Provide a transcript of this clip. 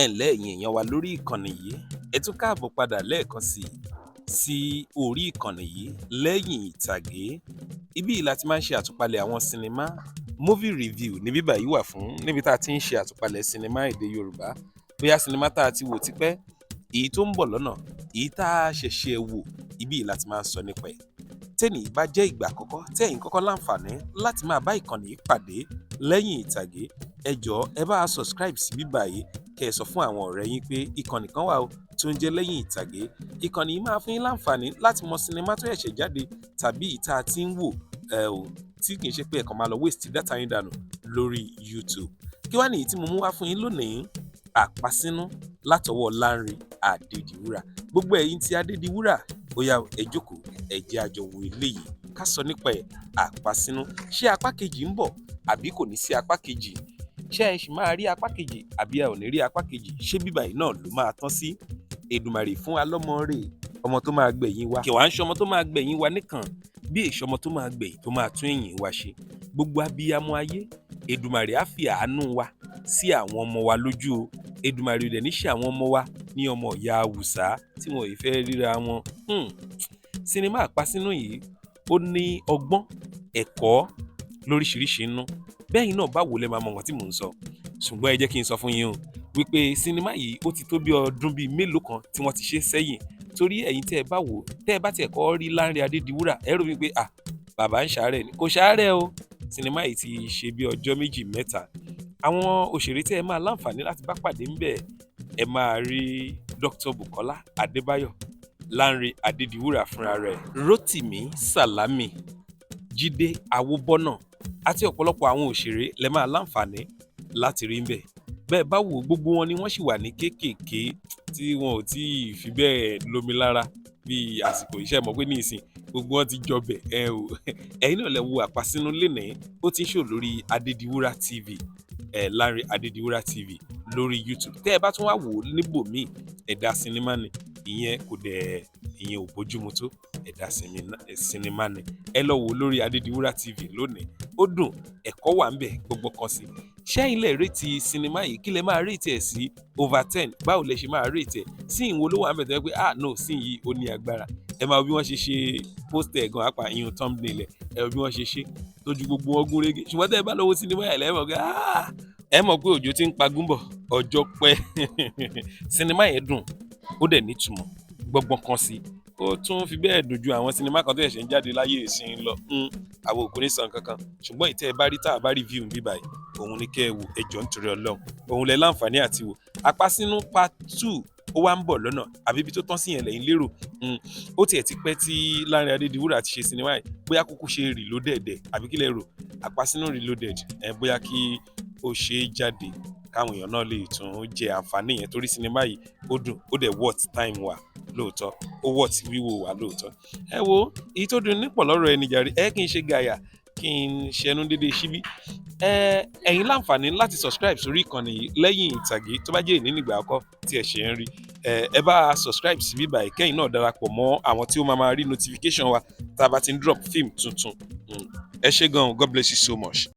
Ẹ ǹlẹ́, ẹ̀yin èèyàn wa lórí ìkànnì yìí, ẹ tún káàbọ̀ padà lẹ́ẹ̀kan sí i sí orí ìkànnì yìí, Lẹ́yìn Ìtàgé. Ibí yìí la ti máa ń ṣe àtúpalẹ̀ àwọn sinimá. Movie review ní bíbà yìí wà fún, níbi tá a ti ń ṣe àtúpalẹ̀ sinimá èdè Yorùbá, bóyá sinimá tá a ti wò tipẹ́, èyí tó ń bọ̀ lọ́nà, èyí tá a ṣẹ̀ṣẹ̀ wò, ibí yìí la ti máa ń sọ nípa ẹ̀. Tẹ́nì bá jẹ́ ìgbà àkọ́kọ́ tẹ́ ẹ̀yin kọ́kọ́ láǹfààní láti máa bá ìkànnì yìí pàdé, Lẹ́yìn Ìtàgé, ẹ jọ̀ọ́, ẹ bá a subscribe sí bíbà yìí, kẹ́ ẹ sọ fún àwọn ọ̀rẹ́ yín pé ìkànnì kan wà ó tó ń jẹ́ Lẹ́yìn Ìtàgé. Ìkànnì yìí máa fún yín láǹfààní láti mọ sinimá tó ṣẹ̀ṣẹ̀ jáde tàbí ìta tí ń wò ẹ ò, tí kì í ṣe pé ẹ kàn máa lọ waste data yín dànù lórí YouTube. Kí wá nìyí tí mo mú wá fún yín lónìí? Àpasínú látọwọ́ Lánrè Adédiwúrà. Gbogbo ẹ̀yin tí Adédiwúrà, ó yá, ẹ jókòó, ẹ jẹ́ a jọ wo eléyìí, ká sọ nípa ẹ̀. Àpasínú, ṣé apá kejì ń bọ̀ àbí kò ní sí apá kejì? Ṣé ẹ sì máa rí apá kejì àbí ẹ ò ní rí apá kejì? Ṣé bíbà yìí náà ló máa tán sí? Èdùmàrè fún wa lọ́mọ rè, ọmọ tó máa gbẹ̀yìn wa, kí wàá ń ṣọmọ tó máa gbẹ̀yìn wa nìkan, bí èṣọmọ tó máa gbẹ̀yìn tó máa tún ẹ̀yìn wa ṣe. Gbogbo abiyamọ ayé, Èdùmàrè á fi àánú wa sí àwọn ọmọ wa lójú o. Èdùmàrè dẹ̀ ní ṣe àwọn ọmọ wa ní ọmọ ìyá Awùsá tí wọn ò fẹ́ ríra wọn. Sinimá Àpasínú yìí, ó ní ọgbọ́n, ẹ̀kọ́ lóríṣiríṣi inú. Bẹ́ẹ̀ yín náà báwo lẹ máa mọ nǹkan tí mò ń sọ. Ṣùgbọ́n ẹ jẹ́ kí n sọ fún yín o wípé sinimá yìí, ó ti tó bí ọdún bíi mélòó kan tí wọ́n ti ṣe sẹ́yìn. Torí ẹ̀yin tẹ́ ẹ bá wò, tẹ́ ẹ bá tiẹ̀ kọ́ rí Lánrè Adédiwúrà, ẹ rò wípé, "Ah, bàbá ń ṣàárẹ̀ ni." Kò ṣàárẹ̀ o. Sinimá yìí ti ṣe bí ọjọ́ 2, 3. Àwọn òṣèré tẹ́ ẹ máa láǹfààní láti bá pàdé ńbẹ̀, ẹ máa rí Dr. Bukola Adébáyọ̀, Lánrè Adédiwúrà fúnra rẹ̀, Rotimi Salami, Jídé Awóbọ́nà àti ọ̀pọ̀lọpọ̀ àwọn òṣèré lẹ máa láǹfààní láti rí ńbẹ̀. Bẹ́ẹ̀ bá wò, gbogbo wọn ni wọ́n sì wà ní kéékèèké tí wọn ò tí ì fi bẹ́ẹ̀ lómi lára bí àsìkò iṣẹ́ mọ̀ pé ní ìsìn gbogbo wọn ti jọbẹ̀ ẹ o. Ẹ̀yin náà lẹ wo Àpasínú lénìí. Ó ti ń ṣò lórí Adédiwúrà TV ẹ, Lánrè Adédiwúrà TV lórí YouTube. Tẹ́ ẹ bá tún wá wò ó níbòmíì, ẹ̀dá sinimá ni ìyẹn, kò dẹ̀ ìyẹn ò bójúmu tó. Ẹ̀dá sinimá ni. Ẹ lọ wò ó lórí Adédiwúrà TV lónìí. Ó dùn, ẹ̀kọ́ wà ń bẹ̀ gbogbo kan sí. Ṣẹ́yìn lè rate sinimá yìí? Kí lẹ máa rate ẹ̀ sí over 10? Báwo lẹ ṣe máa rate ẹ̀? Scene wo ló wà ń bẹ̀ tó yẹ pé, "Ah no, scene yìí, ó ní agbára"? Ẹ máa bí wọ́n ṣe ṣe poster gan apá ìyún thumbnail ẹ̀, ẹ bí wọ́n ṣe ṣe tójú gbogbo wọn gún régé. Ṣùgbọ́n tẹ́ ẹ bá lọ wo sinimá yẹn, lẹ́mọ̀ pé, ah, ẹ mọ̀ pé òjò ti ń pagún bọ̀ ọjọ́ pẹ́. Sinimá yẹn dùn, ó dẹ̀ nítumọ̀ gbọ́ngbọ́n kan sí. Ó tún fi bẹ́ẹ̀ dùn ju àwọn sinimá kan tó ṣẹ̀ṣẹ̀ ń jáde láyé ìsìn lọ. Àwọn òkú ní sàn kankan, ṣùgbọ́n ìtẹ́ ẹ bá rí tá a bá review bí báyìí, òun ni kẹ́ ẹ wò. Ẹ jọ̀ọ́, nítorí Ọlọ́run, òun lẹ láǹfààní àti wò. Àpasínú part 2, ó wá ń bọ̀ lọ́nà àbí ibi tó tán sí yẹn lẹ́yìn lérò? Ó tiẹ̀ ti pẹ́ tí Lánrè Adédiwúrà ti ṣe sinimá yìí. Bóyá kúkú ṣe reloaded ẹ̀, àbí kí lẹ rò? Àpasínú reloaded ẹ̀, bóyá kí ó ṣe é jáde káwọn èèyàn náà lè tún jẹ àǹfààní yẹn, torí sinimá yìí, ó dùn, ó dẹ̀ worth time wa lóòótọ́, ó worth wíwò wa lóòótọ́. Ẹ wo èyí tó dùn nípọ̀ lọ́rọ̀ ẹni jàre. Ẹ kì í ṣe gàyà kí n ṣẹnu dédé síbí. Ẹ ẹ̀yin láǹfààní láti subscribe sórí ìkànnì yìí, Lẹ́yìn Ìtàgé. Tó bá jẹ́ ìní nígbà àkọ́kọ́ tí ẹ ṣe ń rí ẹ, ẹ bá subscribe sí bíbá yìí, kẹ́yìn náà darapọ̀ mọ́ àwọn tí ó máa máa rí notification wa tá a bá ti ń drop film tuntun. Ẹ ṣé gan-an. God bless you so much.